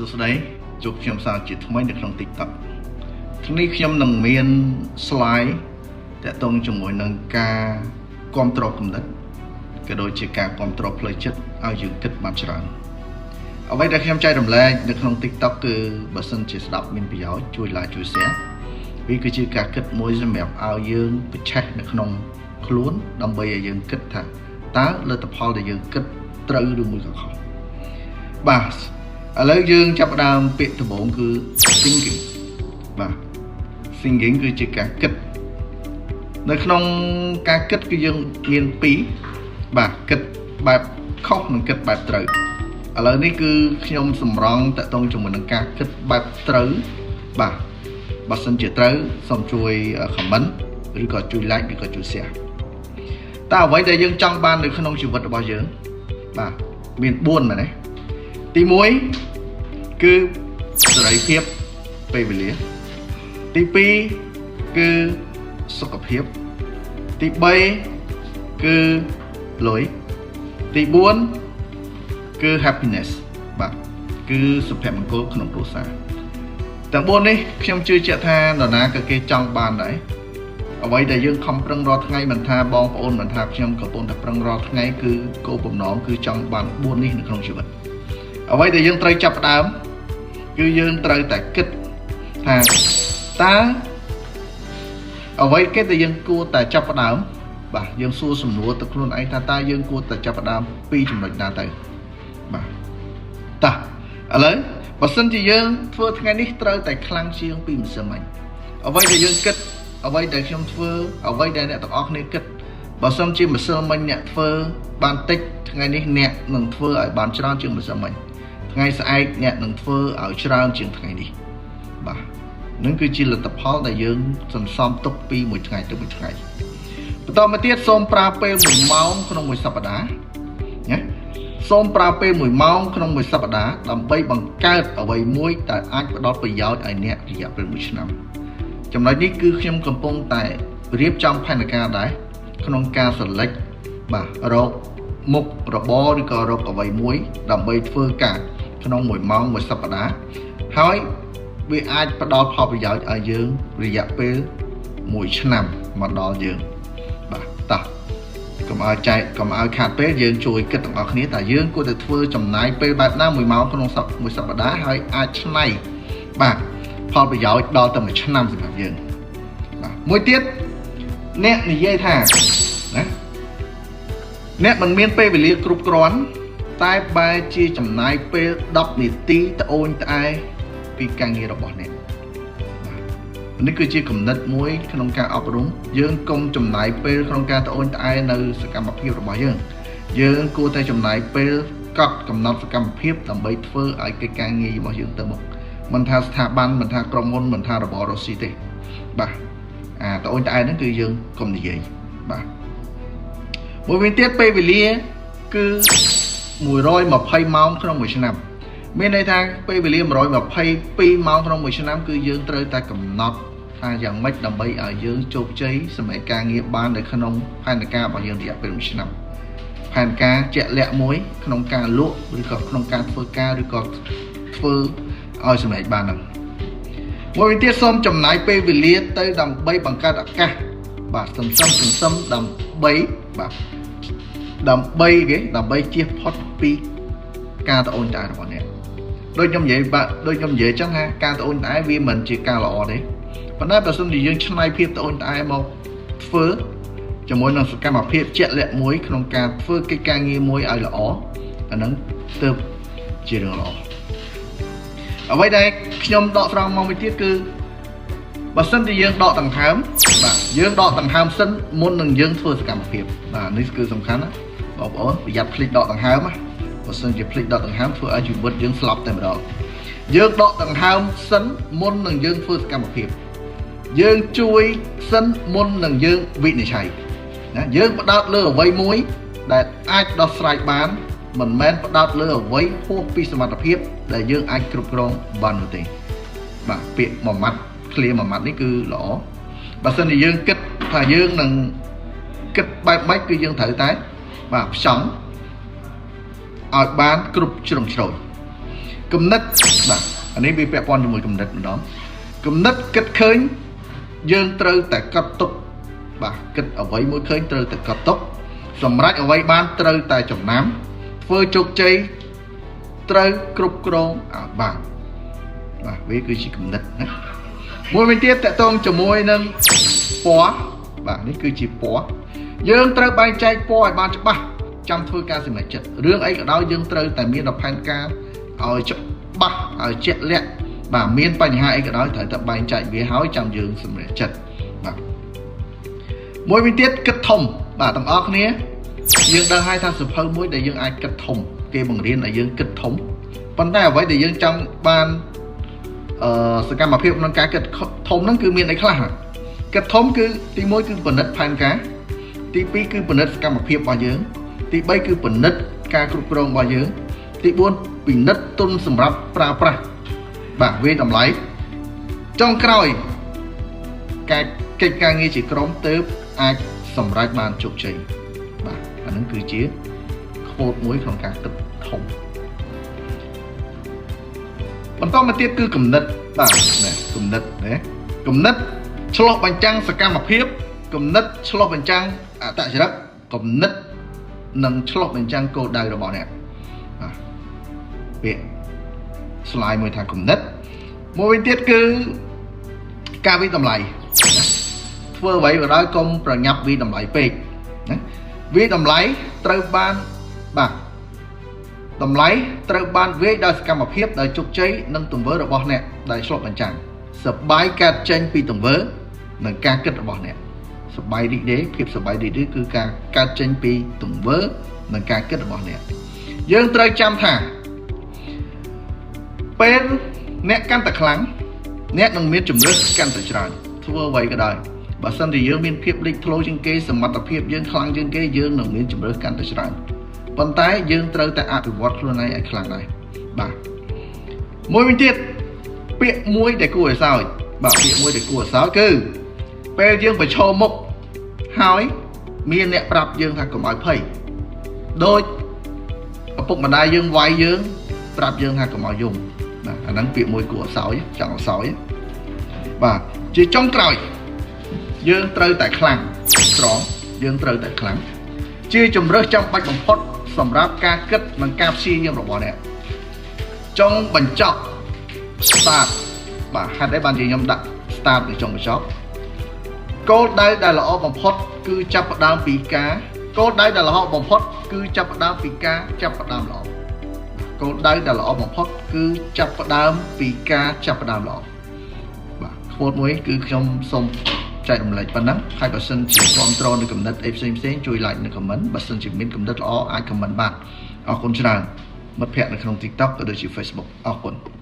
សួស្តីជួបខ្ញុំសាជាថ្មីនៅក្នុង TikTok ថ្ងៃនេះខ្ញុំនឹងមាន slide តាក់ទងជាមួយនឹងការគ្រប់គ្រងគំនិតក៏ដូចជាការគ្រប់គ្រងផ្លូវចិត្តឲ្យយើងគិតបានច្រើនអ្វីដែលខ្ញុំចែករំលែកនៅក្នុង TikTok គឺបើសិនជាស្ដាប់មានប្រយោជន៍ជួយ like ជួយ share វាគឺជាការគិតមួយសម្រាប់ឲ្យយើងប្រឆេះនៅក្នុងខ្លួនដើម្បីឲ្យយើងគិតថាតើលទ្ធផលដែលយើងគិតត្រូវឬមួយក៏ខុសបាទឥឡូវយើងចាប់ផ្ដើមពាក្យដំបូងគឺ thinking បាទ thinking គឺជាការគិតនៅក្នុងការគិតគឺយើងមានពីរបាទគិតបែបខុសនិងគិតបែបត្រូវឥឡូវនេះគឺខ្ញុំសម្រងតាក់ទងជាមួយនឹងការគិតបែបត្រូវបាទបើសិនជាត្រូវសូមជួយ comment ឬក៏ជួយ like ឬក៏ជួយ share តើអ្វីដែលយើងចង់បាននៅក្នុងជីវិតរបស់យើងបាទមាន4មែនទេទី1គឺសេរីភាពពេលវេលាទី2គឺសុខភាពទី3គឺលុយទី4គឺ happiness បាទគឺសុភមង្គលក្នុងគ្រួសារទាំង4នេះខ្ញុំជឿជាក់ថានរណាក៏គេចង់បានដែរអ្វីដែលយើងខំប្រឹងរាល់ថ្ងៃមិនថាបងប្អូនមិនថាខ្ញុំកំពុងតែប្រឹងរាល់ថ្ងៃគឺគោលបំណងគឺចង់បាន4នេះនៅក្នុងជីវិតអ្វីដែលយើងត្រូវចាប់ផ្ដើមគឺយើងត្រូវតែគិតថាតើអ្វីគេដែលយើងគួរតែចាប់ផ្ដើមបាទយើងសួរសំណួរទៅខ្លួនឯងថាតើយើងគួរតែចាប់ផ្ដើមពីចំណុចណាទៅបាទតោះឥឡូវបើសិនជាយើងធ្វើថ្ងៃនេះត្រូវតែខ្លាំងជាងពីម្សិលមិញអ្វីដែលយើងគិតអ្វីដែលខ្ញុំធ្វើអ្វីដែលអ្នកទាំងអស់គ្នាគិតបើសិនជាម្សិលមិញអ្នកធ្វើបានតិចថ្ងៃនេះអ្នកនឹងធ្វើឲ្យបានច្រើនជាងម្សិលមិញថ្ងៃស្អែកអ្នកនឹងធ្វើឲ្យច្រើនជាងថ្ងៃនេះបាទនឹងគឺជាលទ្ធផលដែលយើងសន្សំទុកពីមួយថ្ងៃទៅមួយថ្ងៃបន្តមកទៀតសូមប្រើពេល1ម៉ោងក្នុងមួយសប្តាហ៍ណាសូមប្រើពេល1ម៉ោងក្នុងមួយសប្តាហ៍ដើម្បីបង្កើតអ្វីមួយដែលអាចផ្ដល់ប្រយោជន៍ឲ្យអ្នករយៈពេល1ឆ្នាំចំណុចនេះគឺខ្ញុំកំពុងតែរៀបចំផែនការដែរក្នុងការ select បាទរកមុខរបរឬក៏រកអ្វីមួយដើម្បីធ្វើការក្នុង1ម៉ោងមួយសប្តាហ៍ហើយវាអាចផ្ដល់ផលប្រយោជន៍ឲ្យយើងរយៈពេល1ឆ្នាំមកដល់យើងបាទតោះកុំឲ្យចែកកុំឲ្យខាតពេលយើងជួយគិតទាំងអស់គ្នាតើយើងគួរតែធ្វើចំណាយពេលបែបណា1ម៉ោងក្នុងមួយសប្តាហ៍ហើយអាចឆ្នៃបាទផលប្រយោជន៍ដល់តែមួយឆ្នាំសម្រាប់យើងបាទមួយទៀតអ្នកនិយាយថាណាអ្នកមិនមានពេលវេលាគ្រប់គ្រាន់តែបែរជាចំណាយពេល10នាទីត្អូញត្អែពីការងាររបស់អ្នកបាទនេះគឺជាគំនិតមួយក្នុងការអប់រំយើងកុំចំណាយពេលក្នុងការត្អូញត្អែនៅសកម្មភាពរបស់យើងយើងគួរតែចំណាយពេលកត់កំណត់សកម្មភាពដើម្បីធ្វើឲ្យកិច្ចការងាររបស់យើងទៅមុខមិនថាស្ថាប័នមិនថាក្រុមហ៊ុនមិនថារបររកស៊ីទេបាទអាត្អូញត្អែហ្នឹងគឺយើងកុំនិយាយបាទមួយវិញទៀតពេលវេលាគឺ120ម៉ោងក្នុងមួយឆ្នាំមានន័យថាពេលវេលា122ម៉ោងក្នុងមួយឆ្នាំគឺយើងត្រូវតែកំណត់ថាយ៉ាងម៉េចដើម្បីឲ្យយើងជោគជ័យសម្រាប់ការងារបាននៅក្នុងផែនការរបស់យើងរយៈពេលមួយឆ្នាំផែនការជាក់លាក់មួយក្នុងការលក់ឬក៏ក្នុងការធ្វើការឬក៏ធ្វើឲ្យសម្រេចបានហ្នឹងមួយវិញទៀតសូមចំណាយពេលវេលាទៅដើម្បីបង្កើតឱកាសបាទសន្សំសន្សំដើម្បីបាទដើម្បីគេដើម្បីជៀសផុតពីការត្អូញត្អែរបស់អ្នកដូចខ្ញុំនិយាយបាទដូចខ្ញុំនិយាយចឹងថាការត្អូញត្អែវាមិនជាការល្អទេប៉ុន្តែបើសិនជាយើងឆ្នៃភាពត្អូញត្អែមកធ្វើជាមួយនឹងសកម្មភាពជាក់លាក់មួយក្នុងការធ្វើកិច្ចការងារមួយឲ្យល្អអាហ្នឹងទើបជារឿងល្អអ្វីដែលខ្ញុំដកស្រង់មកមួយទៀតគឺបើសិនជាយើងដកដង្ហើមបាទយើងដកដង្ហើមសិនមុននឹងយើងធ្វើសកម្មភាពបាទនេះគឺសំខាន់ណាបងប្អូនប្រយ័ត្នភ្លេចដកដង្ហើមណាបើសិនជាភ្លេចដកដង្ហើមធ្វើឲ្យជីវិតយើងស្លាប់តែម្ដងយើងដកដង្ហើមសិនមុននឹងយើងធ្វើសកម្មភាពយើងជួយសិនមុននឹងយើងវិនិច្ឆ័យណាយើងផ្ដោតលើអ្វីមួយដែលអាចដោះស្រាយបានមិនមែនផ្ដោតលើអ្វីហួសពីសមត្ថភាពដែលយើងអាចគ្រប់គ្រងបាននោះទេបាទពាក្យមួយម៉ាត់ clear មួយម៉ាត់នេះគឺល្អបើសិនជាយើងគិតថាយើងនឹងគិតបែបម៉េចគឺយើងត្រូវតែបាទផ្ចង់ឲ្យបានគ្រប់ជ្រុងជ្រោយ គំនិតបាទអានេះវាពាក់ព័ន្ធជាមួយគំនិតម្ដងគំនិតគិតឃើញយើងត្រូវតែកត់ទុកបាទគិតអ្វីមួយឃើញត្រូវតែកត់ទុកសម្រាប់អ្វីបានត្រូវតែចំណាំធ្វើជោគជ័យត្រូវគ្រប់គ្រងឲ្យបានបាទវាគឺជាគំនិតណាមួយវិញទៀតតកតងជាមួយនឹងពណ៌បាទនេះគឺជាពណ៌យើងត្រូវបែងចែកពណ៌ឲ្យបានច្បាស់ចាំធ្វើការសម្រេចចិត្តរឿងអីក៏ដោយយើងត្រូវតែមានផែនការឲ្យច្បាស់ឲ្យជាក់លាក់បាទមានបញ្ហាអីក៏ដោយត្រូវតែបែងចែកវាហើយចាំយើងសម្រេចចិត្តបាទមួយវិញទៀតគិតធំបាទទាំងអស់គ្នាយើងដឹងហើយថាសភៅមួយដែលយើងអាចគិតធំគេបង្រៀនឲ្យយើងគិតធំប៉ុន្តែអ្វីដែលយើងចង់បានអឺសកម្មភាពក្នុងការគិតធំហ្នឹងគឺមានអីខ្លះគិតធំគឺទី1គឺពិនិត្យផែនការទី2គឺពិនិត្យសកម្មភាពរបស់យើងទី3គឺពិនិត្យការគ្រប់គ្រងរបស់យើងទី4ពិនិត្យទុនសម្រាប់ប្រើប្រាស់បាទវាតម្លៃចុងក្រោយការកិច្ចការងារជាក្រុមទៅអាចសម្រេចបានជោគជ័យបាទអានឹងគឺជា quote មួយក្នុងការគិតធំបន្តមកទៀតគឺគំនិតបាទណាគំនិតណាគំនិតឆ្លុះបញ្ចាំងសកម្មភាពគំនិតឆ្លុះបញ្ចាំងអត្តចរិតគំនិតនិងឆ្លុះបញ្ចាំងគោលដៅរបស់អ្នកបាទពាក្យ slide មួយថាគំនិតមួយវិញទៀតគឺការវិតម្លៃធ្វើអ្វីក៏ដោយកុំប្រញាប់វិតម្លៃពេកណាវិតម្លៃត្រូវបានបាទតម្លៃត្រូវបានវាយដោយសកម្មភាពដោយជោគជ័យនិងទង្វើរបស់អ្នកដែលឆ្លុះបញ្ចាំងសបាយកើតចេញពីទង្វើនិងការគិតរបស់អ្នកសបាយរីករាយភាពសបាយរីករាយគឺការកើតចេញពីទង្វើនិងការគិតរបស់អ្នកយើងត្រូវចាំថាពេលអ្នកកាន់តែខ្លាំងអ្នកនឹងមានជំរឿកាន់តែច្រើនធ្វើអ្វីក៏ដោយបើសិនជាយើងមានភាពលេចធ្លោជាងគេសមត្ថភាពយើងខ្លាំងជាងគេយើងនឹងមានជំរឿកាន់តែច្រើនប៉ុន្តែយើងត្រូវតែអភិវឌ្ឍខ្លួនឯងឲ្យខ្លាំងដែរបាទមួយវិញទៀតពាក្យមួយដែលគួរឲ្យសើចបាទពាក្យមួយដែលគួរឲ្យសើចគឺពេលយើងប្រឈមមុខហើយមានអ្នកប្រាប់យើងថាកុំឲ្យភ័យដូចឪពុកម្ដាយយើងវាយយើងប្រាប់យើងថាកុំឲ្យយំបាទអាហ្នឹងពាក្យមួយគួរឲ្យសើចចង់ឲ្យសើចបាទជាចុងក្រោយយើងត្រូវតែខ្លាំង strong យើងត្រូវតែខ្លាំងជាជំរើសចាំបាច់បំផុតសម្រាប់ការគិតនិងការព្យាយាមរបស់អ្នកចុងបញ្ចប់ start បាទហេតុអីបានជាខ្ញុំដាក់ start នៅចុងបញ្ចប់គោលដៅដែលល្អបំផុតគឺចាប់ផ្ដើមពីការគោលដៅដែលល្អបំផុតគឺចាប់ផ្ដើមពីការចាប់ផ្ដើមល្អគោលដៅដែលល្អបំផុតគឺចាប់ផ្ដើមពីការចាប់ផ្ដើមល្អបាទ quote មួយគឺខ្ញុំសូមចែករំលែកប៉ុណ្ណឹងហើយបើសិនជាគ្រប់គ្រងនៅគំនិតអីផ្សេងផ្សេងជួយ like និង comment បើសិនជាមានគំនិតល្អអាច comment បានអរគុណច្រើនមិត្តភ័ក្តិនៅក្នុង TikTok ក៏ដូចជា Facebook អរគុណ។